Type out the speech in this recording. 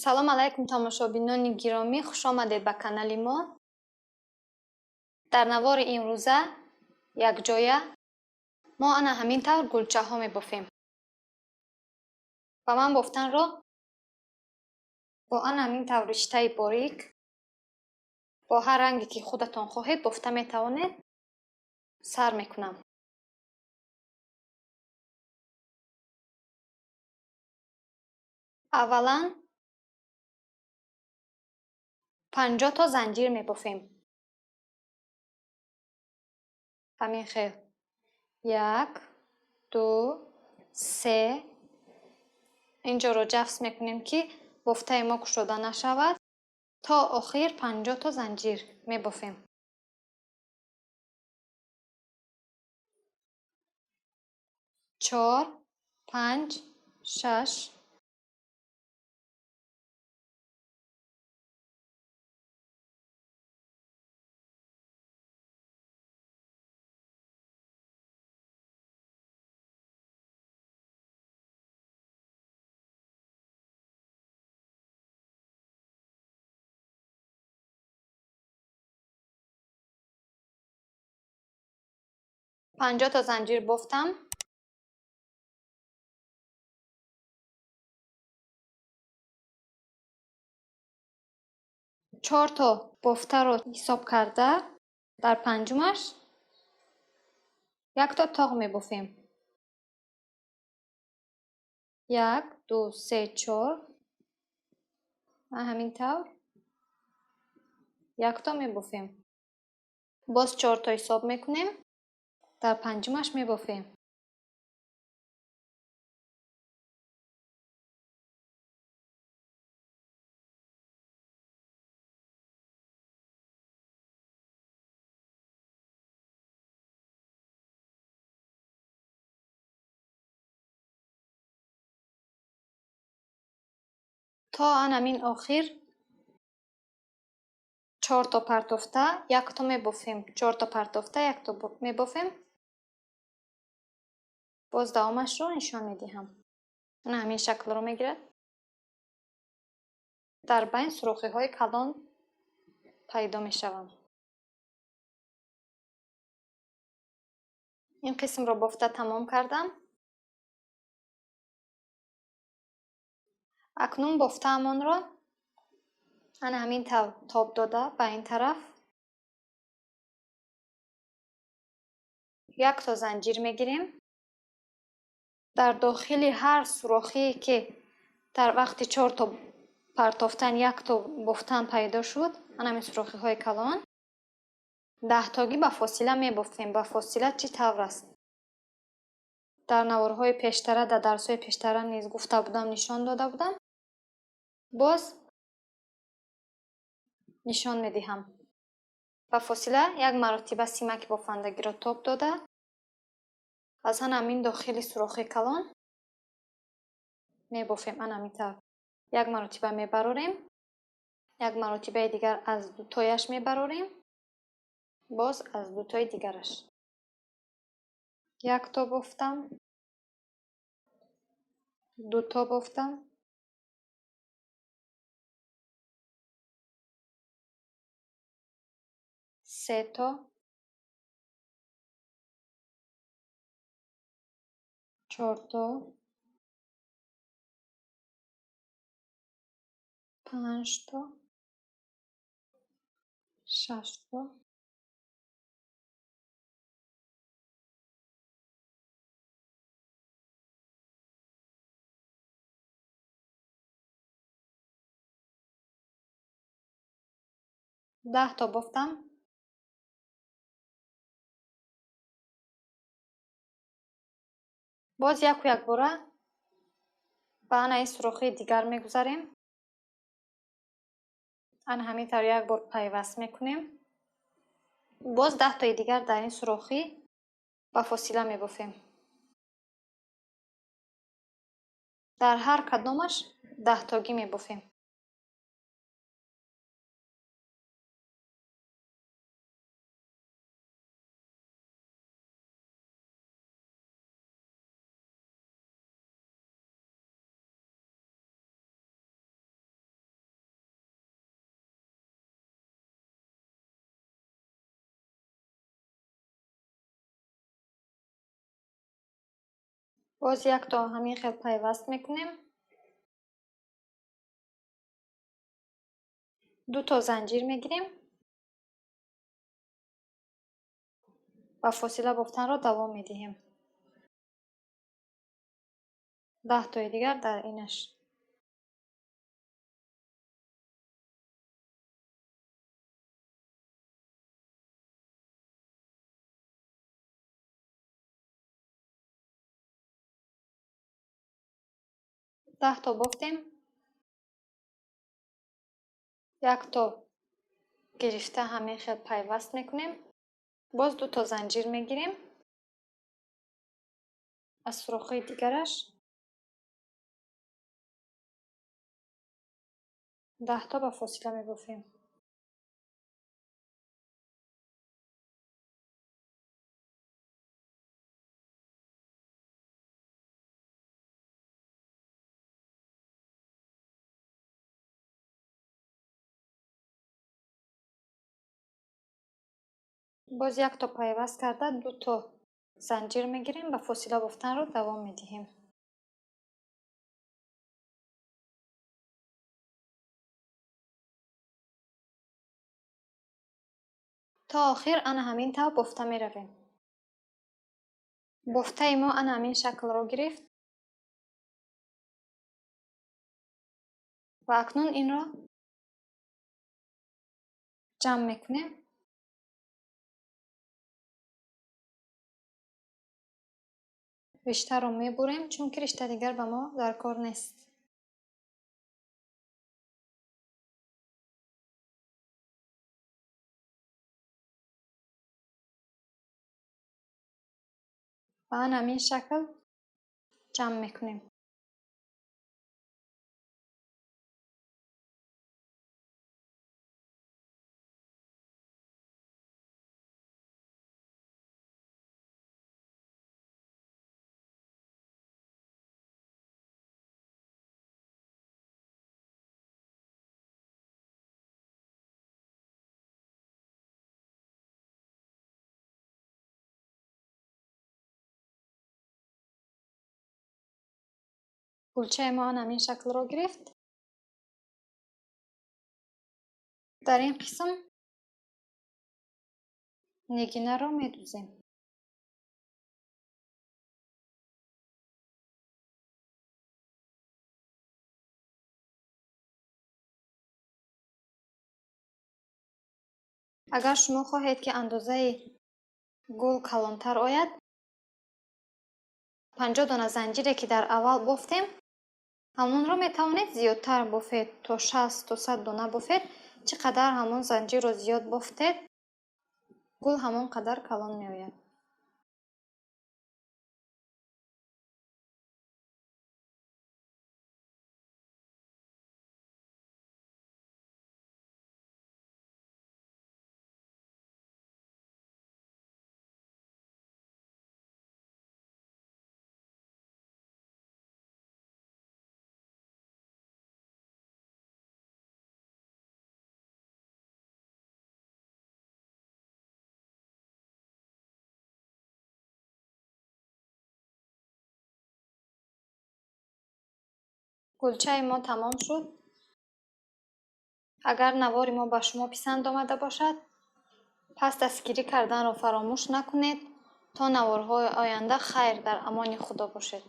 Салом алайкум, тамошобинони гиромӣ, хуш омадед ба канали мо. Дар навори имрӯза якҷоя мо ана ҳамин тавр гулчаҳо мебофем. Ва ман бофтанро бо ана ҳамин тавр риштаи борик бо ҳар ранге ки худатон хоҳед бофта метавонед сар мекунам. Аввалан 50 то занҷир мебофем. Ҳамин хел. 1, 2, 3. Инҷоро ҷафс мекунем, ки бофтаи мо кушода нашавад. То охир 50 то занҷир мебофем. 4, 5, 6. 50 то занҷир бофтам. 4 то бофтаро ҳисоб карда дар панҷумаш 1 то тоғ мебофем. 1, 2, 3, 4. Ҳамин тавр 1 то мебофем. Боз 4 то ҳисоб мекунем. Дар панҷумаш мебофем. То анамин охир 4 то партофта 1 то мебофем. 4 то партофта 1 то мебофем. Боз давомашро нишон медиҳам. Ана ҳамин шаклро мегирад. Дар байн сурохиҳои калон пайдо мешаванд. Ин қисмро бофта тамом кардам. Акнун бофтаамонро ана ҳамин тавр тоб дода ба ин тараф 1 то занҷир мегирем. Дар дохили ҳар сурохие ки дар вақти 4 то партофтан 1 то бофтан пайдо шуд, ана ҳамин сурохиҳои калон 10 тогӣ ба фосила мебофем. Ба фосила чӣ тавр аст? Дар наворҳои пештара, дар дарсҳои пештара низ гуфта будам, нишон дода будам. Боз нишон медиҳам. Ба фосила як маротиба симаки бофандагиро тоб дода, аз ана ҳамин дохили сурохи калон мебофем. Ана ҳамин тавр як маротиба мебарорем, як маротибаи дигар аз дутояш мебарорем, боз аз дутои дигараш. 1 то бофтам, 2 то бофтам, 3 то, 4 то, 5 то, 6 то, 10 то бофтам. Боз яку якбора ба ана ин сурохии дигар мегузарем. Ана ҳамин тавр як бор пайваст мекунем. Боз 10 тои дигар дар ин сурохӣ ба фосила мебофем. Дар ҳар кадомаш 10 тогӣ мебофем. Боз якто ҳамин хел пайваст мекунем. Дуто занҷир мегирем ва фосила бофтанро давом медиҳем. 10 тои дигар дар инаш. 10 то бофтем. Якто гирифта ҳамин хел пайваст мекунем. Боз дуто занҷир мегирем аз сурохҳои дигараш. 10 то ба фосила мебофем. Боз якто пайваст карда дуто занҷир мегирем, ба фосила бофтанро давом медиҳем. То охир ана ҳамин тавр бофта меравем. Бофтаи мо ана ҳамин шаклро гирифт ва акнун инро ҷамъ мекунем. Риштаро мебурем, чунки ришта дигар ба мо дар кор нест. Ва ана ҳамин шакл ҷамъ мекунем. Гулчаи мо ана ҳамин шаклро гирифт. Дар ин қисм нигинаро медузем. Агар шумо хоҳед, ки андозаи гул калонтар ояд, 50 дона занҷире, ки дар аввал бофтем, ҳамонро метавонед зиёдтар бофед, то 60 то 100 дона бофед. Чӣ қадар ҳамон занҷирро зиёд бофтед, гул ҳамон қадар калон меояд. Гулчаи мо тамом шуд. Агар навори мо ба шумо писанд омада бошад, пас дастгирӣ карданро фаромӯш накунед. То наворҳои оянда хайр, дар амони Худо бошед.